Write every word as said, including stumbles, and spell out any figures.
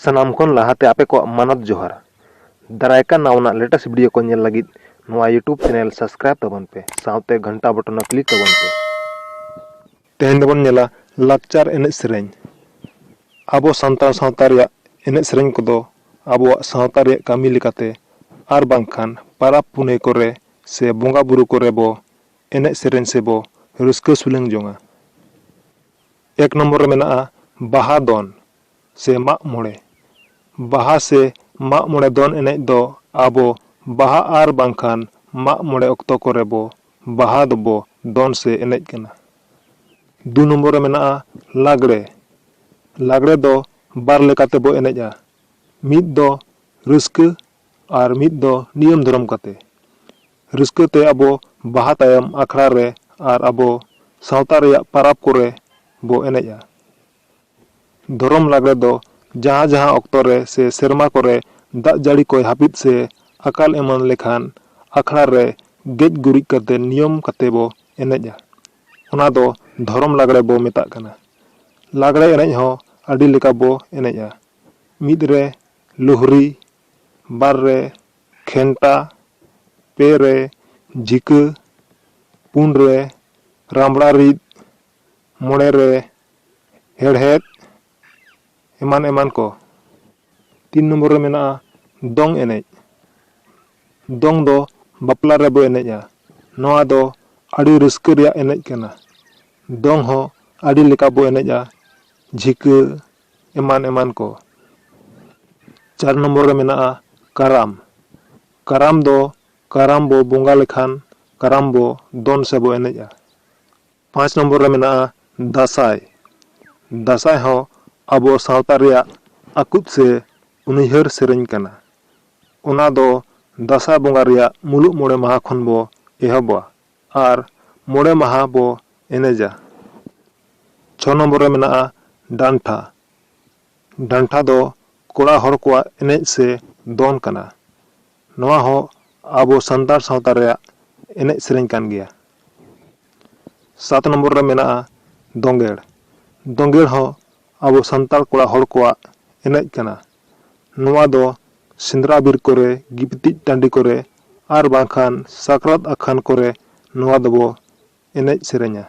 ᱥᱟᱱᱟᱢ ᱠᱷᱚᱱ ᱞᱟᱦᱟᱛᱮ ᱟᱯᱮ ᱠᱚᱣᱟᱜ ᱢᱟᱱᱚᱛ ᱡᱚᱦᱟᱨ᱾ ᱫᱟᱨᱟᱭ ᱠᱟᱱ ᱱᱟᱣᱟᱱᱟᱜ latest video ᱠᱚ ᱧᱮᱞ ᱞᱟᱹᱜᱤᱫ ᱱᱚᱣᱟ YouTube channel subscribe ᱛᱟᱵᱚᱱ ᱯᱮ, ᱥᱟᱶᱛᱮ ᱜᱷᱚᱱᱴᱟ button ᱦᱚᱸ click ᱛᱟᱵᱚᱱ ᱯᱮ᱾ ᱛᱮᱦᱮᱧ ᱫᱚᱵᱚᱱ ᱧᱮᱞᱟ ᱞᱟᱠᱪᱟᱨ ᱮᱱᱮᱡ ᱥᱮᱨᱮᱧ᱾ ᱟᱵᱚ ᱥᱟᱱᱛᱟᱲ ᱥᱟᱶᱛᱟ ᱨᱮᱭᱟᱜ ᱮᱱᱮᱡ ᱥᱮᱨᱮᱧ ᱠᱚᱫᱚ ᱟᱵᱚᱣᱟᱜ ᱥᱟᱶᱛᱟ ᱨᱮᱭᱟᱜ ᱠᱟᱹᱢᱤ ᱞᱮᱠᱟᱛᱮ ᱟᱨ ᱵᱟᱝᱠᱷᱟᱱ ᱯᱟᱨᱟᱵᱽ ᱯᱩᱱᱟᱹᱭ ᱠᱚᱨᱮ ᱥᱮ ᱵᱚᱸᱜᱟ ᱵᱩᱨᱩ ᱠᱚᱨᱮ ᱵᱚ ᱮᱱᱮᱡ ᱥᱮᱨᱮᱧ ᱥᱮ ᱵᱚ ᱨᱟᱹᱥᱠᱟᱹ ᱥᱩᱞᱟᱹᱝ ᱡᱚᱝᱟ᱾ ᱮᱠ ᱱᱚᱢᱵᱚᱨ ᱨᱮ ᱢᱮᱱᱟᱜᱼᱟ ᱵᱟᱦᱟ ᱫᱚᱱ ᱥᱮ ᱢᱟᱜ ᱢᱚᱬᱮ᱾ ᱵᱟᱦᱟ ᱥᱮ ᱢᱟᱜ ᱢᱚᱬᱮ ᱫᱚᱱ ᱮᱱᱮᱡ ᱫᱚ ᱟᱵᱚ ᱵᱟᱦᱟ ᱟᱨ ᱵᱟᱝᱠᱷᱟᱱ ᱢᱟᱜ ᱢᱚᱬᱮ ᱚᱠᱛᱚ ᱠᱚᱨᱮ ᱵᱚ ᱵᱟᱦᱟ ᱫᱚᱵᱚ ᱫᱚᱱ ᱥᱮ ᱮᱱᱮᱡ ᱠᱟᱱᱟ᱾ ᱫᱩ ᱱᱚᱢᱵᱚᱨ ᱨᱮ ᱢᱮᱱᱟᱜᱼᱟ ᱞᱟᱜᱽᱲᱮ᱾ ᱞᱟᱜᱽᱲᱮ ᱫᱚ ᱵᱟᱨ ᱞᱮᱠᱟ ᱛᱮᱵᱚ ᱮᱱᱮᱡᱼᱟ, ᱢᱤᱫ ᱫᱚ ᱨᱟᱹᱥᱠᱟᱹ ᱟᱨ ᱢᱤᱫ ᱫᱚ ᱱᱤᱭᱚᱢ ᱫᱷᱚᱨᱚᱢ ᱠᱟᱛᱮ᱾ ᱨᱟᱹᱥᱠᱟᱹ ᱛᱮ ᱟᱵᱚ ᱵᱟᱦᱟ ᱛᱟᱭᱚᱢ ᱟᱠᱷᱲᱟ ᱨᱮ ᱟᱨ ᱟᱵᱚ ᱥᱟᱶᱛᱟ ᱨᱮᱭᱟᱜ ᱯᱟᱨᱟᱵᱽ ᱠᱚᱨᱮ ᱵᱚ ᱮᱱᱮᱡᱼᱟ᱾ ᱫᱷᱚᱨᱚᱢ ᱞᱟᱜᱽᱲᱮ ᱫᱚ ᱡᱟᱦᱟᱸ ᱡᱟᱦᱟᱸ ᱚᱠᱛᱚ ᱨᱮ ᱥᱮ ᱥᱮᱨᱢᱟ ᱠᱚᱨᱮ ᱫᱟᱜ ᱡᱟᱹᱲᱤ ᱠᱚᱭ ᱦᱟᱹᱯᱤᱫ ᱥᱮ ᱟᱠᱟᱞ ᱮᱢᱟᱱ ᱞᱮᱠᱷᱟᱱ ᱟᱠᱷᱲᱟ ᱨᱮ ᱜᱮᱡ ᱜᱩᱨᱤᱡ ᱠᱟᱛᱮ ᱱᱤᱭᱚᱢ ᱠᱟᱛᱮ ᱵᱚ ᱮᱱᱮᱡᱼᱟ᱾ ᱚᱱᱟ ᱫᱚ ᱫᱷᱚᱨᱚᱢ ᱞᱟᱜᱽᱲᱮ ᱵᱚ ᱢᱮᱛᱟᱜ ᱠᱟᱱᱟ᱾ ᱞᱟᱜᱽᱲᱮ ᱮᱱᱮᱡ ᱦᱚᱸ ᱟᱹᱰᱤ ᱞᱮᱠᱟ ᱵᱚ ᱮᱱᱮᱡᱼᱟ᱾ ᱢᱤᱫ ᱨᱮ ᱞᱩᱦᱨᱤ, ᱵᱟᱨ ᱨᱮ ᱠᱷᱮᱱᱴᱟ, ᱯᱮ ᱨᱮ ᱡᱷᱤᱠᱟᱹ, ᱯᱩᱱ ᱨᱮ ᱨᱟᱢᱵᱽᱲᱟ ᱨᱤᱫ, ᱢᱚᱬᱮ ᱨᱮ ᱦᱮᱲᱦᱮᱫ, ᱮᱢᱟᱱ ᱮᱢᱟᱱ ᱠᱚ᱾ ᱛᱤᱱ ᱱᱚᱢᱵᱚᱨ ᱨᱮ ᱢᱮᱱᱟᱜᱼᱟ ᱫᱚᱝ ᱮᱱᱮᱡ᱾ ᱫᱚᱝ ᱫᱚ ᱵᱟᱯᱞᱟ ᱨᱮᱵᱚ ᱮᱱᱮᱡᱼᱟ᱾ ᱱᱚᱣᱟ ᱫᱚ ᱟᱹᱰᱤ ᱨᱟᱹᱥᱠᱟᱹ ᱨᱮᱭᱟᱜ ᱮᱱᱮᱡ ᱠᱟᱱᱟ᱾ ᱫᱚᱝ ᱦᱚᱸ ᱟᱹᱰᱤ ᱞᱮᱠᱟ ᱵᱚ ᱮᱱᱮᱡᱼᱟ, ᱡᱷᱤᱠᱟᱹ, ᱮᱢᱟᱱ ᱮᱢᱟᱱ ᱠᱚ᱾ ᱪᱟᱨ ᱱᱚᱢᱵᱚᱨ ᱨᱮ ᱢᱮᱱᱟᱜᱼᱟ ᱠᱟᱨᱟᱢ᱾ ᱠᱟᱨᱟᱢ ᱫᱚ ᱠᱟᱨᱟᱢ ᱵᱚ ᱵᱚᱸᱜᱟ ᱞᱮᱠᱷᱟᱱ ᱠᱟᱨᱟᱢ ᱵᱚ ᱫᱚᱱ ᱥᱮ ᱵᱚ ᱮᱱᱮᱡᱼᱟ᱾ ᱯᱟᱸᱪ ᱱᱚᱢᱵᱚᱨ ᱨᱮ ᱢᱮᱱᱟᱜᱼᱟ ᱫᱟᱸᱥᱟᱭ᱾ ᱫᱟᱸᱥᱟᱭ ᱦᱚᱸ ᱟᱵᱚ ᱥᱟᱶᱛᱟ ᱨᱮᱭᱟᱜ ᱟᱹᱠᱩᱛ ᱥᱮ ᱩᱱᱩᱭᱦᱟᱹᱨ ᱥᱮᱨᱮᱧ ᱠᱟᱱᱟ᱾ ᱚᱱᱟ ᱫᱚ ᱫᱟᱸᱥᱟᱭ ᱵᱚᱸᱜᱟ ᱨᱮᱭᱟᱜ ᱢᱩᱞᱩᱜ ᱢᱚᱬᱮ ᱢᱟᱦᱟ ᱠᱷᱚᱱ ᱵᱚ ᱮᱦᱚᱵᱟ ᱟᱨ ᱢᱚᱬᱮ ᱢᱟᱦᱟ ᱵᱚ ᱮᱱᱮᱡᱟ᱾ ᱪᱷᱚ ᱱᱚᱢᱵᱚᱨ ᱨᱮ ᱢᱮᱱᱟᱜᱼᱟ ᱰᱟᱱᱴᱷᱟ᱾ ᱰᱟᱱᱴᱷᱟ ᱫᱚ ᱠᱚᱲᱟ ᱦᱚᱲ ᱠᱚᱣᱟᱜ ᱮᱱᱮᱡ ᱥᱮ ᱫᱚᱱ ᱠᱟᱱᱟ᱾ ᱱᱚᱣᱟ ᱦᱚᱸ ᱟᱵᱚ ᱥᱟᱱᱛᱟᱲ ᱥᱟᱶᱛᱟ ᱨᱮᱭᱟᱜ ᱮᱱᱮᱡ ᱥᱮᱨᱮᱧ ᱠᱟᱱ ᱜᱮᱭᱟ᱾ ᱥᱟᱛ ᱱᱚᱢᱵᱚᱨ ᱨᱮ ᱢᱮᱱᱟᱜᱼᱟ ᱫᱚᱸᱜᱮᱲ᱾ ᱫᱚᱸᱜᱮᱲ ᱦᱚᱸ ᱟᱵᱚ ᱥᱟᱱᱛᱟᱲ ᱠᱚᱲᱟ ᱦᱚᱲ ᱠᱚᱣᱟᱜ ᱮᱱᱮᱡ ᱠᱟᱱᱟ᱾ ᱱᱚᱣᱟ ᱫᱚ ᱥᱮᱸᱫᱽᱨᱟ ᱵᱤᱨ ᱠᱚᱨᱮ, ᱜᱤᱯᱤᱛᱤᱡ ᱴᱟᱺᱰᱤ ᱠᱚᱨᱮ ᱟᱨ ᱵᱟᱝᱠᱷᱟᱱ ᱥᱟᱠᱨᱟᱛ ᱟᱠᱷᱟᱱ ᱠᱚᱨᱮ ᱱᱚᱣᱟ ᱫᱚᱵᱚ ᱮᱱᱮᱡ ᱥᱮᱨᱮᱧᱟ᱾